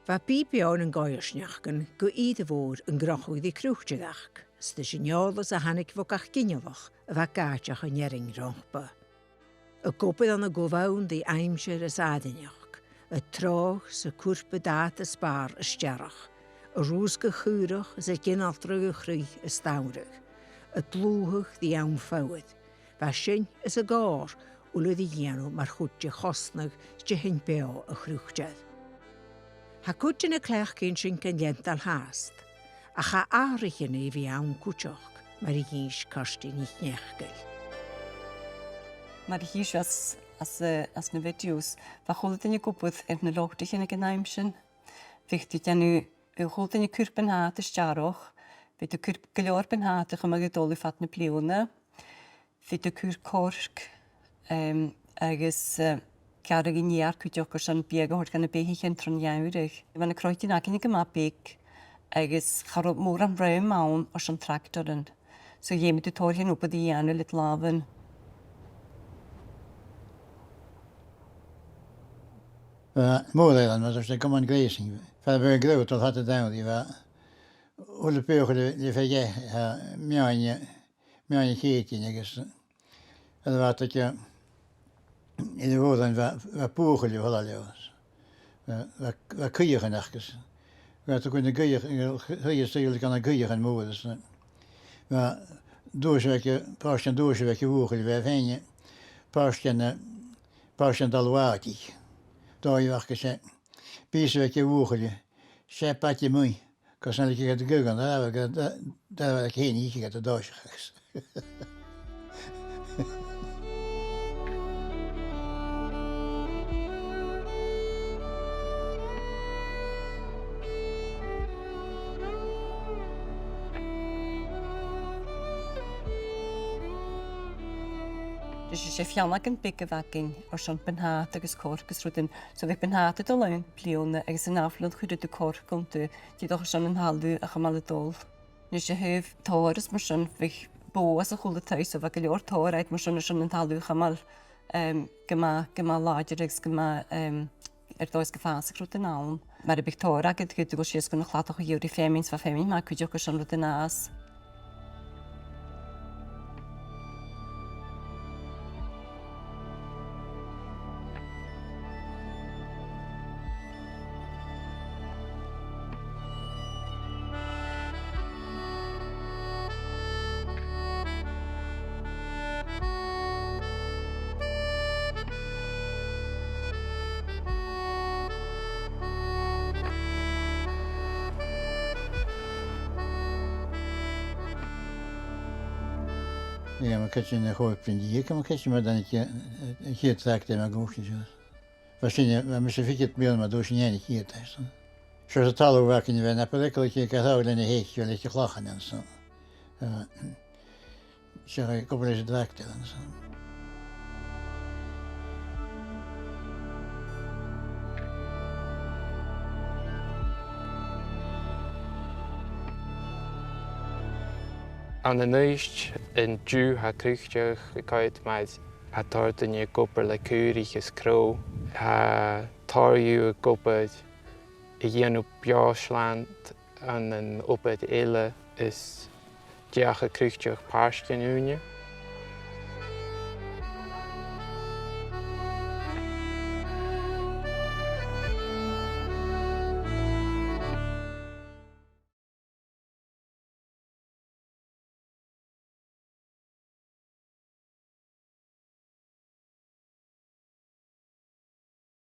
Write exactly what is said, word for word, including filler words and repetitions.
Bha bìdh beò nan coimhearsnachdan gu ìre mhòr an crochadh ri croitearachd, 's 's e sin eòlas a thàinig bho gach ginealach a bha ag àiteachadh an fhearainn romhpa. Ag obair ann an co-bhann ri aimsir is àrainneachd, a' treabhadh 's a' cuirpeadh dad is bàrr as t-earrach, a' rùsgadh chaorach is a' gin-altraidh a' chruidh as t-samhradh, a' dlùthadh ri àm foghar, bha sin is a' chòrr uile ri dhèanamh mar chuid de chosnadh 's de sheinn beò a' chroiteir. Tha cuid de na cleachdaidhean sin gan leantainn fhathast, ach tha atharraichean air a bhith ann cuideachd, mar a dh'innis Kirsty NicNeacail. Mar a chì sibh às, às, eh, às na videos, bha a h-uile duine ag obair air na lotaichean aig an àm sin. Bhiodh tu a' dèanamh, a h-uile duine a' cur buntàta as t-earrach, bhiodh tu a' cur gu leòr buntàta a chumail a' dol fad na bliadhna. Bhiodh tu a' cur coirce, em, agus, eh, gearradh an fheòir cuideachd airson biadh a thoirt dha na beathaichean tron gheamhradh. Bha na croitearan againne gu math beag, agus cha robh mòran rùm ann airson tractaran. So dh'fheumadh tu tòrr dhen obair a dhèanamh le do làmhan. Bha mòr eilean, mar a tha sinn a' cur mun ghrèasain. Far a bheil an grèim a' dol fad an t-samhraidh, bha a h-uile buachaill le, le feadh, eh, meadhan, meadhan a' chèididh agus, eh, a bha aig, eh, air a' bhòrsainn bha, bha buachaill a' falbh leotha. Bha, bha, bha cuitheachan aca. Bha iad a' cur na cuitheach-, cuitheachan, saoil, gun na cuitheachan mòra is, eh, bha duais aig, pàirt den duais aig a' bhuachaill, bha e fhèin, pàirt den, eh, pàirt den talamh bhàthaich. Dòigh a bh' aca, 's e, bìos aig a' bhuachaill, 's e baidhte a-muigh. Gus an leig iad a' ghuth, dà, dà, dà, dà, cèin, leig iad a' dòiseachadh. Is e, 's e feannagan beag a bh' againn airson buntàta agus coirce agus rudan. So bhiodh buntàta a' dol ann am-bliadhna agus an ath-bhliadhna chuireadh tu coirce annta, dìreach airson an talamh a chumail a' dol. Nise, tha tòrr is mar sin, bhiodh bò anns a h-uile taigh, so bha gu leòr tòrr agad mar sin airson an talamh a chumail, em, gu math, gu math làidir agus gu math, em, air dòigh 's gum fàsadh rudan ann. Mura biodh tòrr agad, chuireadh tu sìos gu na cladach a gheibheadh feamainn, 's bha feamainn math cuideachd airson rudan fhàs. Aidh, tha mi a' creidsinn, a' chòrr printíoch, tha mi a' creidsinn, mar a thàinig, eh, a' chiad tractar mun cuairt seo. Bha sinne, bha mise fichead bliadhna nuair a thòisich an aon chiad, eh, so. Seo an talamh a bh' againn, bha e na b' fheàrr leinn a' chèididh, bha e leis a' chlachan ann, so. Eh, 's e, ag obair leis an tractar ann, so. Ann an Uibhist an-diugh tha croitearachd a' coimhead math. Tha tòrr dhaoine ag obair le caoraich is crodh. Tha tòrr dhiubh ag obair a' dèanamh beò-shleamhain ann an obair eile is deach an croitearachd pàirt den ùine.